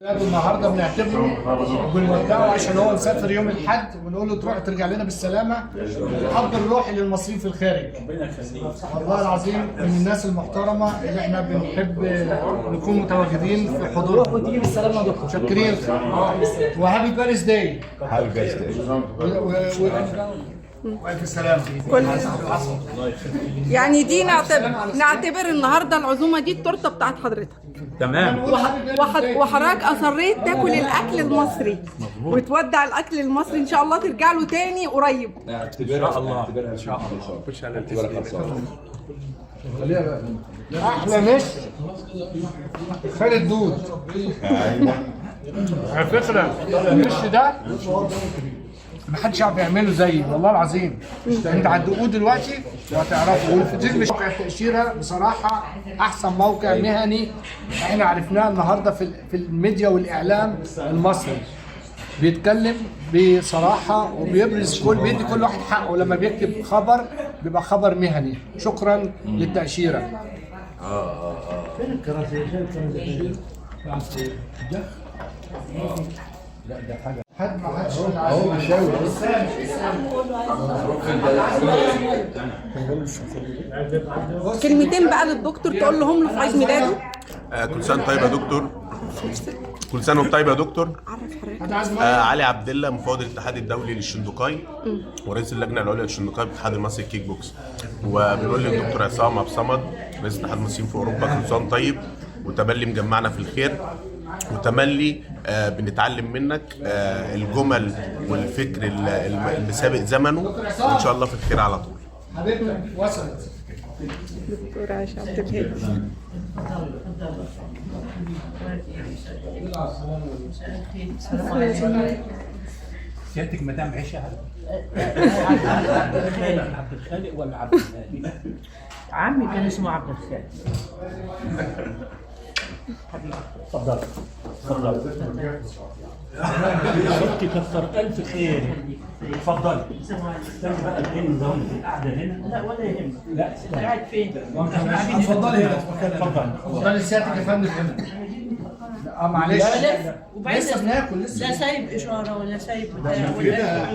النهارده بنعتبره وبنودعه عشان هو مسافر يوم الاحد، ونقول له تروح ترجع لنا بالسلامة. الاب الروحي للمصريين في الخارج. ربنا يخليك. والله العظيم من الناس المحترمة اللي احنا بنحب نكون متواجدين في حضورهم. وتيجي بالسلامة يا دكتور. متشكرين و happy birthday. Happy birthday. والف سلامه. كل يعني دي نعتبر النهارده العزومة دي التورتة بتاعت حضرتك. تمام. وحضرتك اصريت تاكل الاكل المصري وتودع الاكل المصري، ان شاء الله ترجع له تاني قريب. ان شاء الله، ان شاء الله. خش على اعتبرها خلصانه. احلى مش خالد دود. على فكرة المش ده محدش يعرف يعمله زيي والله العظيم. انت هتدوقوه دلوقتي وهتعرفه. والفطير مش موقع التأشيرة بصراحة احسن موقع مهني احنا عرفناه النهارده في الميديا والاعلام المصري. بيتكلم بصراحة وبيبرز كل بيدي كل واحد حقه، لما بيكتب خبر بيبقى خبر مهني. شكرا للتأشيرة. حد ما حدش. اهو بيشاور. كلمتين بقى للدكتور تقول لهم له في عيد ميلاده. كل سنة طيب يا دكتور. كل سنة وانت طيب يا دكتور. عرف حضرتك. حد عايز مية؟ علي عبد الله، مفوض الاتحاد الدولي للشندوكاي ورئيس اللجنة العليا للشندوكاي بالاتحاد المصري للكيك بوكس. وبنقول للدكتور عصام عبد الصمد رئيس اتحاد المصريين في اوروبا، كل سنة طيب وتملي مجمعنا في الخير، وتملي بنتعلم منك الجمل والفكر اللي سابق زمنه، وان شاء الله في الخير على طول. حبيبتك وصلت. دكتور عائشة عبد الهادي. سيادتك مدام عيشه عبد الخالق، عبد الخالق ولا عبد الهادي؟ عمي كان اسمه عبد الخالق. اتفضل اتفضل ستي، كتر الف خير. اتفضلي. استني بقى، ايه النظام القعدة هنا؟ لا ولا يهمك. لا استني. قاعد فين؟ اتفضلي هنا. اتفضل. اتفضلي سيادتك يا فندم هنا. اه معلش. لا، وبعدين لسه بناكل لسه. لا سايب اشارة ولا سايب بتاع ولا.